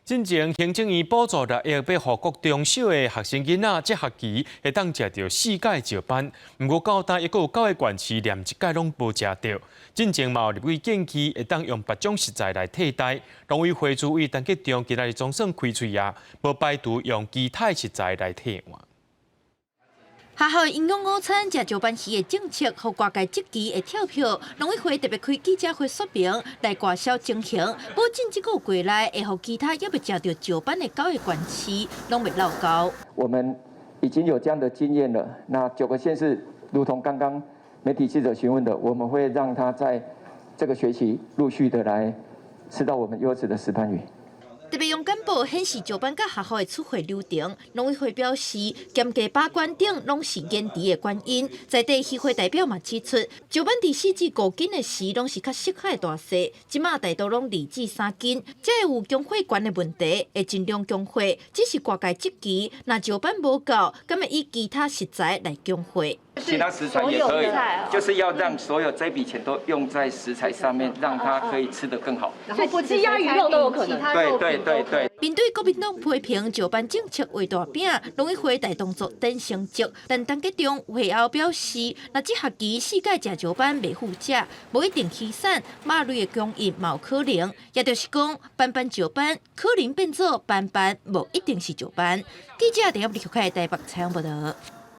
進前行政院補助6億，欲予國中小的學生囡仔，這學期會當食著四改石斑。毋過到今猶閣有九个縣市連一改攏無食著。進前嘛有立委建議會當用別種食材來替代。農委會主委陳吉仲今仔日總算開喙矣，無排除用其他食材來替換。學校營養午餐食石斑魚的政策，予外界質疑會跳票。農委會特別開記者會說明來外銷情形，保證這個月內會予其他猶未食著石斑的九个縣市攏袂落勾。我們已經有這樣的經驗了。那九個縣市，如同剛剛媒體記者詢問的，我們會讓他在這個學期陸續的來吃到我們優質的石斑魚。特別用簡報顯示石斑佮學校的出貨流程，農委會表示，檢價把關等攏是延遲的原因。在地漁會代表嘛指出，石斑佇4至5斤的時，攏是較適合的大細，這馬大多攏2至3斤，才會有供貨懸的問題，會盡量供貨。只是外界質疑，若石斑無夠，敢會以其他食材來供貨？其他食材也可以，就是要讓所有這筆錢都用在食材上面，讓它可以吃得更好。所以雞鴨魚肉都有可能。對對對對。面對國民黨批評石斑政策畫大餅，農委會大動作等成績。但陳吉仲會後表示，若這學期四改食石斑袂赴食，無一定魚產肉類的供應嘛有可能。也就是講，班班石斑可能變做班班，無一定是石斑。記者陳立開台北採訪報道。